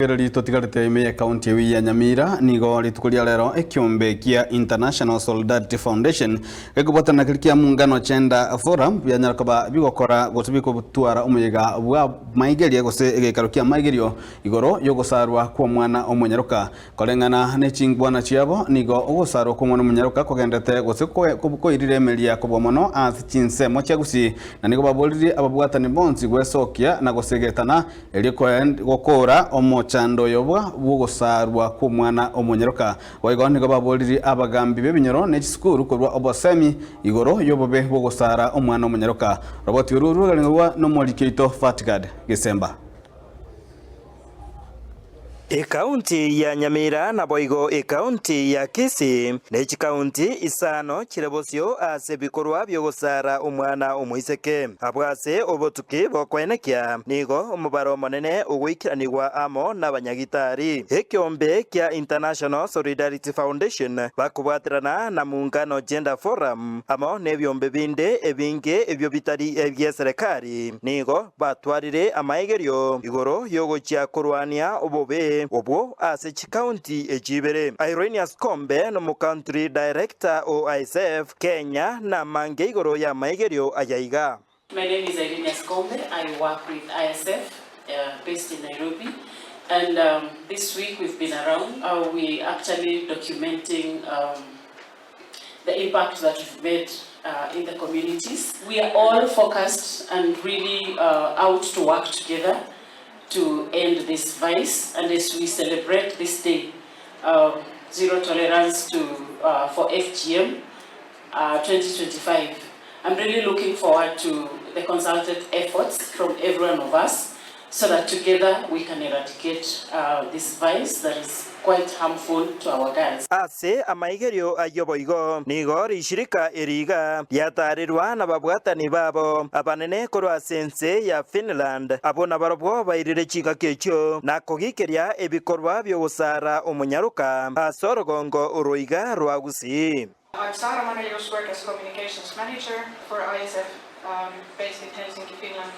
Rigereria totigarete ime y'Ekaunti eyio ya Nyamira, nigo rituko ria rero ekiombe kia International Solidarity Foundation gekobwatana na keria kia Muungano Gender Forum bianyara koba bigokora gose bigotwara omoyega bwa maigeria gose egeikaro kia maigerio igoro y'ogosarwa kw'omwana omonyaroka. Koreng'ana ne chingwana chiabo nigo ogosarwa kw'omwana omonyaroka kogendete gose koirire emeria kobua mono ase chinsemo chia Gusii na nigo baboririe ababwatani bonsi gwesokia na gosegetana Erio gokoora omochando oyo bw'ogosarwa kw'omwana omonyaroka. Boigo nigo baboririe abagambi b'ebinyoro ne chisukuru korwa obosemi igoro y'obobe bw'ogosara omwana omonyaroka. Roboti orwo rwegarengerwa nomoriki oito Fatgard Gesemba. Ekaunti ya Nyamira naboigo ekaunti ya Kisii ne chikaunti isano chire bosio ase ebikorwa bi'ogosara omwana omoiseke. Abwo ase obotuki bokoenekia nigo omobaro omonene ogoikeranigwa amo nabanyagitari. Ekeombe kia International Solidarity Foundation bakobwaterana na Muungano Gender Forum amo nebiombe binde ebinge ebio bitari ebieserekari nigo Batwarire amaegerio igoro y'ogochia korwania obobe obwo ase chikaunti echi ibere. Irenius Kombe nomo-country director o ISF Kenya namange igoro y'amaegerio aya iga. My name is Irenius Kombe, I work with ISF based in Nairobi and this week we've been around, we actually documenting the impact that we've made in the communities. We are all focused and really out to work together to end this vice and as we celebrate this day, zero tolerance to for FGM 2025, I'm really looking forward to the consulted efforts from every one of us so that together we can eradicate this vice that is quite harmful to our girls. Ase amaigerio ayio boigo nigo rishirika eri iga riataarirwa nababwatani babo abanene korwa ase ense ya Finland, abwo nabarobwo bairire chingaki echio na kogikeria ebikorwa bi'ogosara omonyaroka ase orogongo oro iga rwa Gusii. I'm Saara Manelius, work as Communications Manager for ISF based in Helsinki, Finland,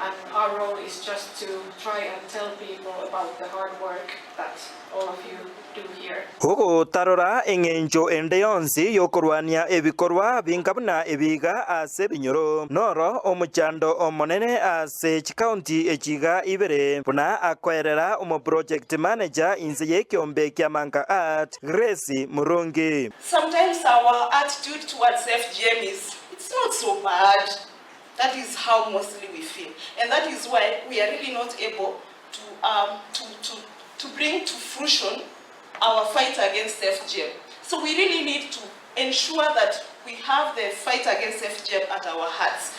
and our role is just to try and tell people about the hard work that all of you do here. Ogotarora engencho ende yonsi y'okorwania ebikorwa binga buna ebi iga ase ebinyoro noro omochando omonene ase chikaunti echi iga ibere buna akoerera omoproject manager inse y'ekeombe kia Manka Art Grace Murungi. Sometimes our attitude towards FGM is it's not so bad, that is how mostly we feel and that is why we are really not able to, um, to, to, to bring to fruition our fight against FGM. So we really need to ensure that we have the fight against FGM at our hearts.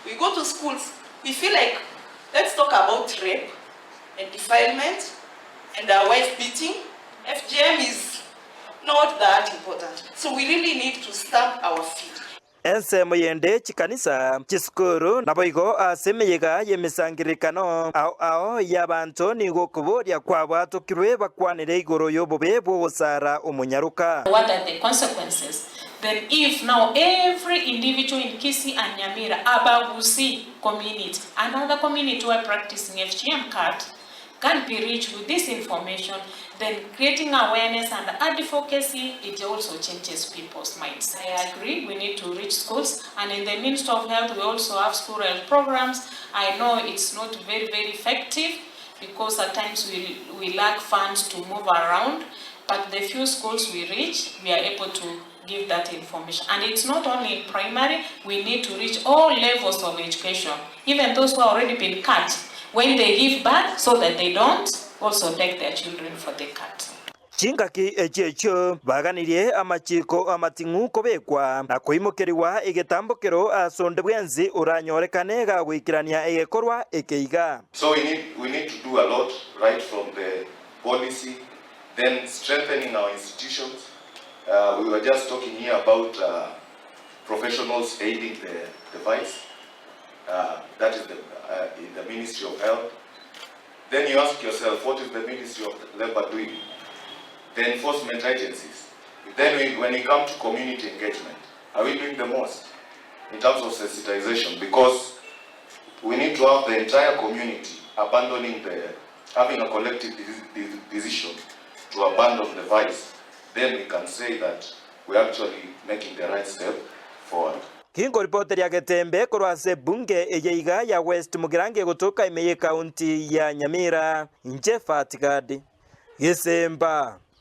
We go to schools, we feel like let's talk about rape and defilement and our wife beating. FGM is not that important. So we really need to stamp our feet. Ensemo yende chikanisa, chisukuru, naboigo ase emeyega y'emesangererekano ao ao y'abanto nigo okoboria kwabwatokirwe bakwanere igoro y'obobe bw'ogosara omonyaroka. What are the consequences then if now every individual in Kisii and Nyamira, Abagusii community and other community who are practicing FGM cut can be reached with this information, then creating awareness and advocacy, it also changes people's minds. I agree, we need to reach schools, and in the Ministry of Health, we also have school health programs. I know it's not very, very effective because at times we, we lack funds to move around, but the few schools we reach, we are able to give that information. And it's not only in primary, we need to reach all levels of education, even those who have already been cut, when they give birth, so that they don't also take their children for the cut. Chingaki echio echio baganirie amachiiko amating'u kobekwa na koimokerigwa egetambokero ase onde bwensi oranyorekane gagoikerania egekorwa eke iga. So we need, we need to do a lot right from the policy, then strengthening our institutions. We were just talking here about professionals aiding the device. That is the, in the Ministry of Health. Then you ask yourself, what is the Ministry of Labor doing? The enforcement agencies. Then we, when we come to community engagement, are we doing the most in terms of sensitization? Because we need to have the entire community abandoning the, having a collective decision to abandon the vice, then we can say that we're actually making the right step forward. Ginkoripoteria Getembe korwa ase ebunge eye iga ya West Mugirango egotoka ime y'ekaunti ya Nyamira, inche Fatigadi Gesemba.